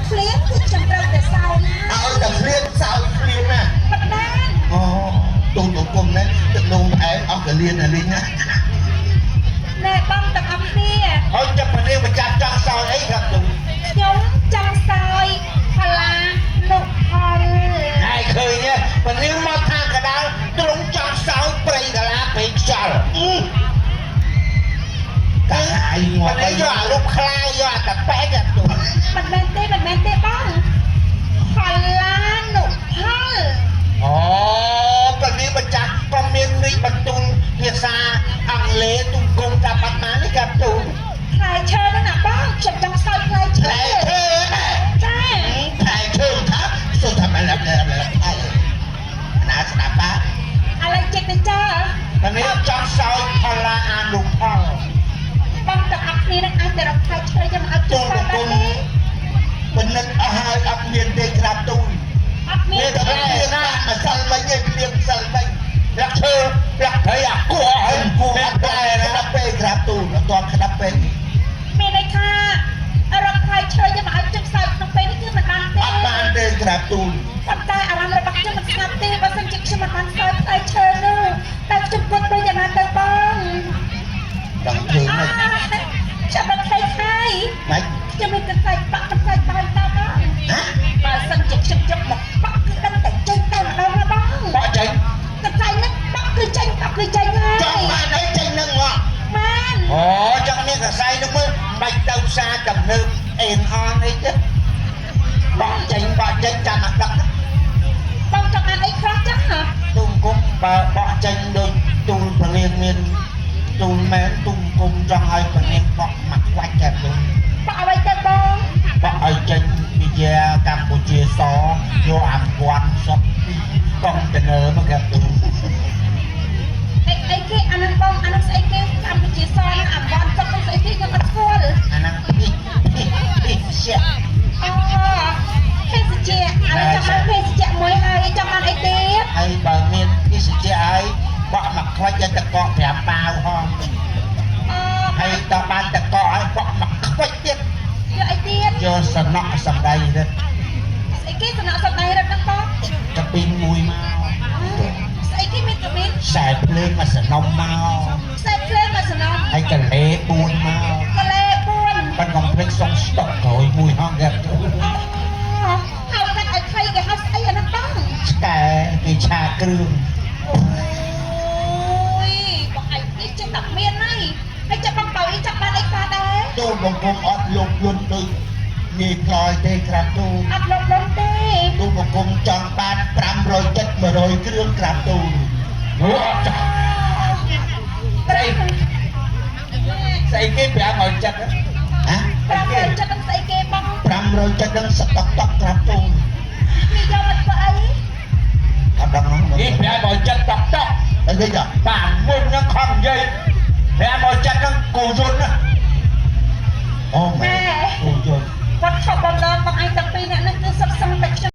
ភ្លៀងគឺខ្ញុំត្រូវតែសោយណា ឲ្យតែភ្លៀងសោយភ្លៀងណា ប៉ុណ្ណា អូទូលបង្គំនេះទឹកនោមផ្អែមអស់កលៀនណាលីងណា ណែបងទាំងអស់គ្នា ឲ្យចាប់ពនាងម្ចាស់ចង់សោយអីครับទូ ខ្ញុំចង់សោយផល្លានុផល ហើយឃើញទេពនាងមកថាកដាលត្រង់ចង់សោយព្រៃកាឡាពេកខ្យល់កាយងាប់អីយកអារូបខ្លាយកអាតាប៉ែកអាទូ មិនមែនទេមិនមែនទេបងផល្លានុផល អូពនាងម្ចាស់ក៏មាននេះបន្ទូលភាសាអង់គ្លេសទូគងតាបាត់មកនេះครับទូ ផ្លែឈើហ្នឹងណាបងខ្ញុំចង់សោយផ្លែឈើ ផ្លែឈើណា ចា ផ្លែឈើថាសុទ្ធតែបែបបែបបែបណាស្ដាប់បា ឥឡូវចិត្តទៅចា តនេះចង់សោយផល្លាអានុផល បងទាំងអស់គ្នានឹងអាចទៅរកផ្លែឈើយកមកឲ្យ ទូ ខ្ញុំ លបង្គំ បានទេ ពិនិត្យអស់ហើយអត់មានទេក្រាបទូល អត់មាន មានតែ ទេ ភ្លៀងណាម្សិលមិញឯងភ្លៀងម្សិលមិញលាក់ឈើលាក់ព្រៃអាគោហើយគោអត់ផ្លែណាដល់ពេលក្រាបទូលអត់ទាន់ក្តាប់ពេល មានន័យថារកផ្លែឈើយកមកឲ្យខ្ញុំសោយក្នុងពេលនេះគឺមិនបានទេ អត់បានទេក្រាបទូល ប៉ុន្តែអារម្មណ៍របស់ខ្ញុំមិនស្ងប់ទេបើសិនជាខ្ញុំមិនបានសោយផ្លែឈើនោះតែខ្ញុំគិតទៅយ៉ាងណាទៅបង ដល់ធ្វើ អ មិន ចាំដល់ផ្លែហើយ ម៉េច ខ្ញុំមានកន្សែងបាក់កន្សែងបាយតបង ហ៎ បើសិនជាខ្ញុំយកមកបាក់គឺដឹងតែចេញតែម្ដងណាបង បកចេញ កន្សែងហ្នឹងបាក់គឺចេញបាក់គឺចេញហើ ចង់ យ បានអីចេញនឹងហ៎ បាន អូចង់មានកសែងនោះមើលបាច់ទៅផ្សារទំនើបអេនអនអីទេបកចេញបកចេញចាំអាដឹក បងចង់បានអីខ្លះចឹងហ៎ ទូមគុំបើបកចេញដូចទូលពលាងមានទូលមែនទូមគុំចង់ឲ្យពលាងបកមកខ្វាច់តែទូល បាក់អ្វីទៅបង បកឲ្យចេញវិជាកម្ពុជាសយកអាវ៉ាន់សុតកុងតឺន័រមកគេទូល អីអីគេអានឹងបងអានឹងស្អីគេកម្ពុជាសហ្នឹងអាវ៉ាន់សុកហ្នឹងស្អីគេខ្ញុំអត់ស្គាល់ អាហ្នឹងពីពីពីជា អូភេសជ្ជៈឥឡូវចង់បានភេសជ្ជៈមួយហើយចង់បានអីទៀត ហើយបើមានពិសជាឲ្យបកមកខ្វាច់ឲ្យតកក5បាវហង អូ ហើយដល់បានតកកឲ្យបកមកខ្វាច់ទៀត យកអីទៀត យកសំណក់សំដីរឹត ស្អីគេសំណក់សំដីរត់ហ្នឹងបង កពីងមួយមក ស្អីគេមានកមីន ខ្សែភ្លើងមកសំណុំមក ខ្សែភ្លើងមកសំណង ហើយកលេ4មក កលេ4 បានកុំភ្លេចសុំស្តុកក្រោយមួយហងគេ អូហៅកាត់ឲ្យខ្លីគេហៅស្អីអាហ្នឹងបង ឆ្កែគេឆាគ្រឿង អូយបងឯងនេះចេះតែមានហើយហើយចាប់បងបើអីចាប់បានអីខ្លះដែរ ទូលបង្គំអត់លោភលន់ដូចនាយផ្លយទេក្រាបទូល អត់លោភលន់ទេ ទូលបង្គំចង់បាន500ចិត្ត100គ្រឿងក្រាបទូលអូអត់ចង់ ស្អី ស្អីគេ500ចិត្តហ៎ 500ចិត្តនឹងស្អីគេបង 500ចិត្តនឹងសតុកតក់ក្រាបទូល គេយកមកធ្វើអី អត់ដឹងហ្នឹង នេះ500ចិត្តតក់តក់ អីគេចា បាទមុននឹងខំនិយាយ500ចិត្តនឹងគូយន្តណា អូមែនគូយន្ត វត្តខុសបំណងបងឯងទាំងពីរអ្នកហ្នឹងគឺសុខសង្ឃតែខ្ញុំ